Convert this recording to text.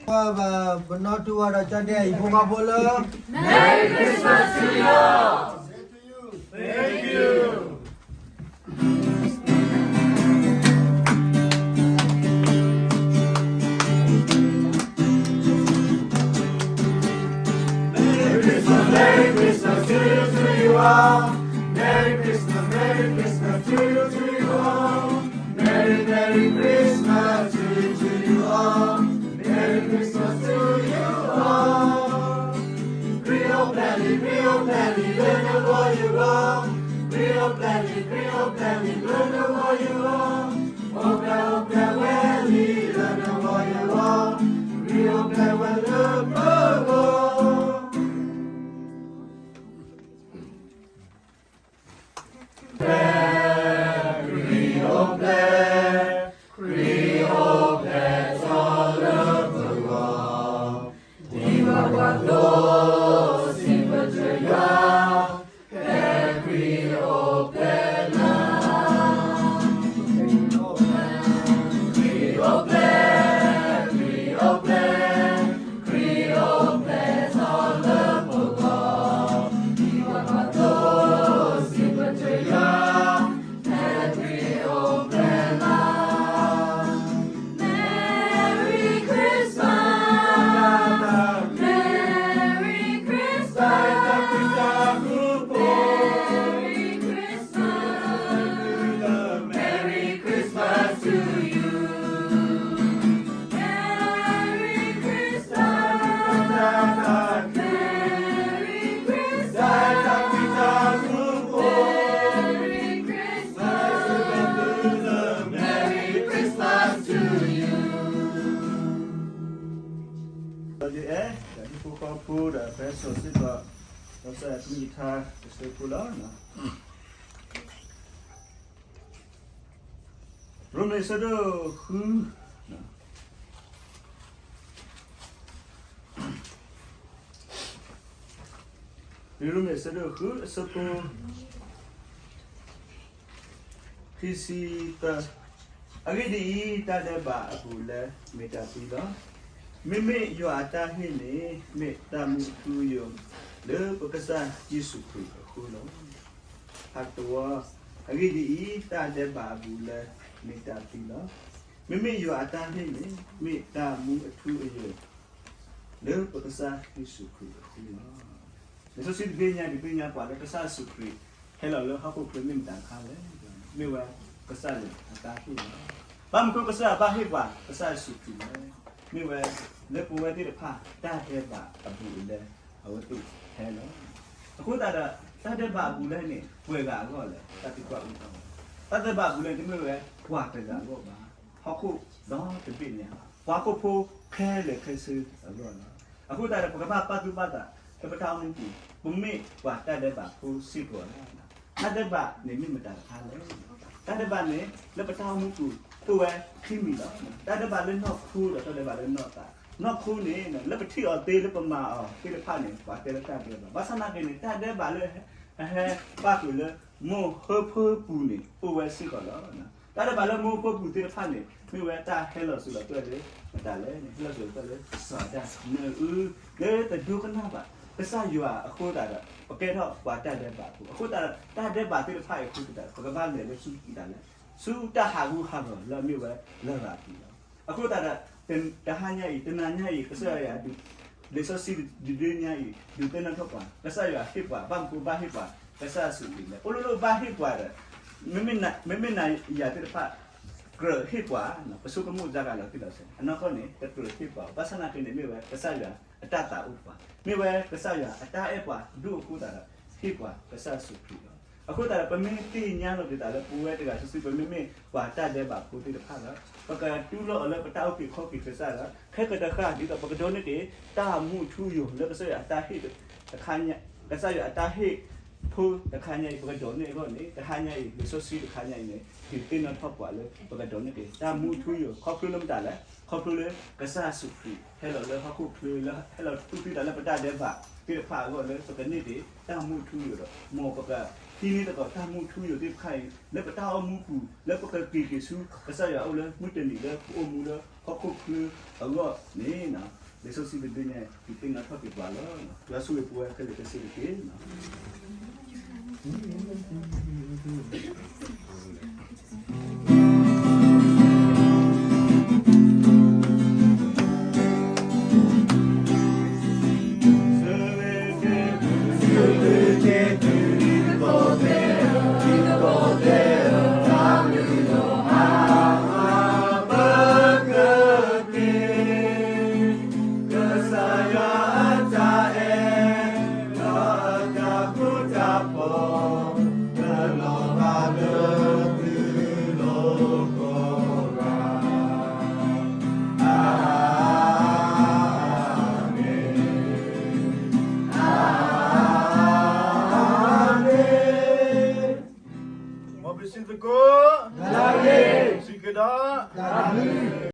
ပဘၣ်ပနီၣ်တူၢ်ဝဲဒီးကၠီတဲအံၤဖိခွါဖိလၢ Merry Christmas to you all! Thank you. Merry Christmas, Merry Christmas to you, to you all. Merry Christmas, Merry Christmas to you, to you all. Merry, Merry Christmas to you, to you all. Merry Christmas to you all. ခရံာ်အိၣ်ဖျဲၣ်လံ, ခရံာ်အိၣ်ဖျဲၣ်လံ, လၢနဂီၢ်ယဂီၢ်. ခရံာ်အိၣ်ဖျဲၣ်လံ, ခရံာ်အိၣ်ဖျဲၣ်လံ, လၢနဂီၢ်ယဂီၢ်. အိၣ်ဖျဲၣ်, အိၣ်ဖျဲၣ်ဝဲလံ, လၢနဂီၢ်ယဂီၢ်. ခရံာ်အိၣ်ဖျဲၣ်ဝဲလၢပဂီၢ်. ဖျဲၣ်, ခရံာ်အိၣ်ဖျဲၣ်, ခရံာ်အိၣ်ဖျဲၣ်ထီၣ်လၢပဂီၢ်, ဒ်ပှၤကွၢ်သိစံးပတြၢၤယွၤ, ဖဲခရံာ်အိၣ်ဖျဲၣ်လၢ ခရံာ်အိၣ်ဖျဲၣ်, ခရံာ်အိၣ်ဖျဲၣ်, ခရံာ်အိၣ်ဖျဲၣ်, ခရံာ်အိၣ်ဖျဲၣ်ထီၣ်လၢပဂီၢ်, ဒ်ပှၤကွၢ်သိစံးပတြၢၤယွၤ, ဖဲခရံာ်အိၣ်ဖျဲၣ်လၢ Merry Christmas, Merry Christmas, Merry Christmas, Merry Christmas to you. Merry Christmas, Merry Christmas, Merry Christmas, Merry Christmas to you. ဒီးယအဲၣ်ဒိးဟံၣ်ဖိဃီဖိဒီး ပဟဲစိာ်စ့ၢ်ကီး ဒီးကစၢ်ယွၤကလုၢ်ကထါတစဲးဖိလီၤ. ရိမ့ၤအဆၢဒိၣ်ဃု, ရိမ့ၤအဆၢဒိၣ်ဃု အဆၢဖိ ခံဆံသၢ, အဂ့ၢ်ဒ်အံၤ, တၢ်ဒဲးဘးအဘူးအလဲမ့ၢ်တၢ်သံလီၤ. မ့မ့ၢ်ယွၤအတၢ်ဟ့ၣ်န့ၣ် မ့ၢ်တၢ်မူအထူအယိာ် လၢပကစၢ်ယ့ၣ်ၡူးခရံာ်အဃိလီၤ. ဟးတဝီ, အဂ့ၢ်ဒ်အံၤ, တၢ်ဒဲးဘးအဘူးအလဲမ့ၢ်တၢ်သံလီၤ. မ့မ့ၢ်ယွၤအတၢ်ဟ့ၣ်န့ၣ် မ့ၢ်တၢ်မူအထူအယိာ် လၢပကစၢ်ယ့ၣ်ၡူးခရံာ်အဃိလီၤ. လံာ်စီဆှံတဘ့ၣ်ညါ ဒုးသ့ၣ်ညါပှၤလၢ ကစၢ်ယ့ၣ်ၡူးခရံာ် ဟဲလီၤလၢဟီၣ်ခိၣ်ချၢမ့ၢ်မတၤတခါလဲၣ်. မ့ၢ်ဝဲကစၢ်ယွၤအတၢ်ဟ့ၣ်လီၤ. ဘၣ်မနုၤအဃိကစၢ်ယွၤဘၣ်ဟ့ၣ်ပှၤ ကစၢ်ယ့ၣ်ၡူးခရံာ်လဲၣ်. မ့ၢ်ဝဲ လၢပဝဲသ့ၣ်တဖၣ် တၢ်ဒဲးဘးအဘူးအလဲ အဝဲသ့ၣ်ဟဲလီၤ. အဃိသတးဒီး တၢ်ဒဲးဘးအဘူးအလဲန့ၣ် ပှဲၤဂၤအဂီၢ်လဲၣ်, တၢ်သံကွၢ်အိၣ်ထီၣ်ဝဲ. တၢ်ဒဲးဘးအဘူးအလဲန့ၣ် တမ့ၢ်ဝဲပှၤတဂၤအဂီၢ်ဘၣ်. ဟီၣ်ခိၣ်ဒီတဘ့ၣ်ညါ, ပှၤဟီၣ်ခိၣ်ဖိခဲလၢာ်ခဲဆ့အဂီၢ်လီၤ. အဃိသတးဒီး ပကဘၣ်ပာ်သူၣ်ပာ်သး လၢပတၢ်အိၣ်မူပူၤ ပမ့ၢ်ပှၤတၢ်ဒဲးဘးဖိစ့ၢ်ကီးလီၤ. တၢ်ဒဲးဘးန့ၣ်မ့ၢ်မတၤတခါလဲၣ်. တၢ်ဒဲးဘးန့ၣ် လၢပတၢ်အိၣ်မူပူၤ အိၣ်ဝဲခံမံၤလီၤ. တၢ်ဒဲးဘးလၢနီၢ်ခိဒီးတၢ်ဒဲးဘးလၢနီၢ်သး. နီၢ်ခိန့ၣ် လၢပထံၣ်အီၤသ့ လၢပမၤအီၤသ့ၣ်တဖၣ်န့ၣ် ပှၤတဲလၢတၢ်ဒဲးဘး. ဘၣ်ဆၣ်သနာ်က့န့ၣ် တၢ်ဒဲးဘးလၢ အဟဲပၣ်ဃုာ်လၢ မိၢ်ဟၢဖၢပူၤန့ၣ် အိၣ်ဝဲစ့ၢ်ကီးလီၤ. တၢ်ဒဲးဘးလၢမိၢ်ဟၢဖၢပူၤသ့ၣ်တဖၣ်န့ၣ် မ့ၢ်ဝဲတၢ်ဟဲလီၤစၢၤလီၤသွဲၣ်လၢ မတၤလဲၣ်န့ၣ် ဟဲလီၤစၢၤလီၤသွဲၣ်လၢ စီၤအၤဒၣ် နၢအူ လၢတဒိကနၣ်ဘၣ် ကစၢ်ယွၤအဃိသတးဒီး ပကဲထီၣ်ပှၤတၢ်ဒဲးဘးဖိ. အဃိသတးဒီး တၢ်ဒဲးဘးသ့ၣ်တဖၣ်အံၤအဃိသတးဒီး ပကဘၣ်လဲၤလၢဆူမတၤလဲၣ်, ဆူတၢ်ဟးဂူာ်ဟးဂီၤလၢအမ့ၢ်ဝဲလရာ်ပူၤလီၤ. အဃိသတးဒီး တဟါညါအံၤ တနၤညါအံၤ ကစၢ်ယွၤ လံာ်စီဆှံတဒုညါအံၤ ဒုးသ့ၣ်နီၣ်ထီၣ်ပှၤ ကစၢ်ယွၤဟ့ၣ်ပှၤ ဘၣ်မနုၤဃိဘၣ်ဟ့ၣ်ပှၤ ကစၢ်ယ့ၣ်ၡူးခရံာ်လဲၣ်. အိၣ်လၢလၢဘၣ်ဟ့ၣ်ပှၤဒီး မ့မ့ၢ်နၤယၤသ့ၣ်တဖၣ် ကြၢးဟ့ၣ်ပှၤ ပဆိကမိၣ်တၢ်ဂၤလီၤတံၢ်လီၤဆဲး အနီၢ်ကီၢ်န့ၣ် တကြၢးဟ့ၣ်ပှၤ ဘၣ်ဆၣ်သနာ်က့န့ၣ် မ့ၢ်ဝဲကစၢ်ယွၤအတၢ်သးအိၣ်ပှၤ မ့ၢ်ဝဲကစၢ်ယွၤအတၢ်အဲၣ်ပှၤဒိၣ်အဃိသတးဒီး ဟ့ၣ်ပှၤကစၢ်ယ့ၣ်ၡူးခရံာ်လီၤ. အဃိသတးဒီး ပမ့ၢ်သ့ၣ်ညါလီၤက့ၤသးလၢ ပဝဲတဂၤစုာ်စုာ် ပမ့မ့ၢ်ပှၤတၢ်ဒဲးဘးဖိသ့ၣ်တဖၣ်ဒီး ပကတူၢ်လိာ်အီၤလၢပတၢ်အုၣ်က့ၤခီၣ်က့ၤကစၢ်ဒီး ခဲကတဃၣ်ဒ်သိး ပကဒိးန့ၢ်က့ၤ တၢ်မူအထူအယိာ်လၢကစၢ်ယွၤအတၢ်ဟ့ၣ်တခါညါ ကစၢ်ယွၤအတၢ်ဟ့ၣ်ဖိတခါညါအံၤ ပကဒိးန့ၢ်အဂီၢ်န့ၣ် တဟါညါအံၤ လံာ်စီဆှံတခါညါအံၤန့ၣ် ဒုးသ့ၣ်နီၣ်ထီၣ်ပှၤလၢ ပကဒိးန့ၢ်က့ၤ တၢ်မူအထူအယိာ် ခီဖျိလၢမတၤလဲၣ်. ခီဖျိလၢကစၢ်ယ့ၣ်ၡူးခရံာ်ဟဲလီၤလၢဟီၣ်ခိၣ်ချၢလၢ ဟဲလီၤတူၢ်သံသးလၢပတၢ်ဒဲးဘးသ့ၣ်တဖၣ်အဂီၢ်လၢ ပကန့ၢ်တ့ၢ်တၢ်မူထူယိာ်ဒီး မ်ပကဟံးန့ၢ်သကိးတၢ်မူထူယိာ်သ့ၣ်တဖၣ်အံၤ လၢပတၢ်အိၣ်မူပူၤ လၢပကက့ၤက့ၤဆူ ကစၢ်ယွၤအအိၣ်လၢမုၢ်တနံၤလၢပအိၣ်မူလၢဟီၣ်ခိၣ်ချၢအဂီၢ်န့ၣ် လံာ်စီဆှံတဘ့ၣ်ညါ ဒုးသ့ၣ်နီၣ်ထီၣ်က့ၤပှၤလီၤ. ယွၤဆိၣ်ဂ့ၤပဝဲခဲလၢာ်ခဲဆ့တက့ၢ်.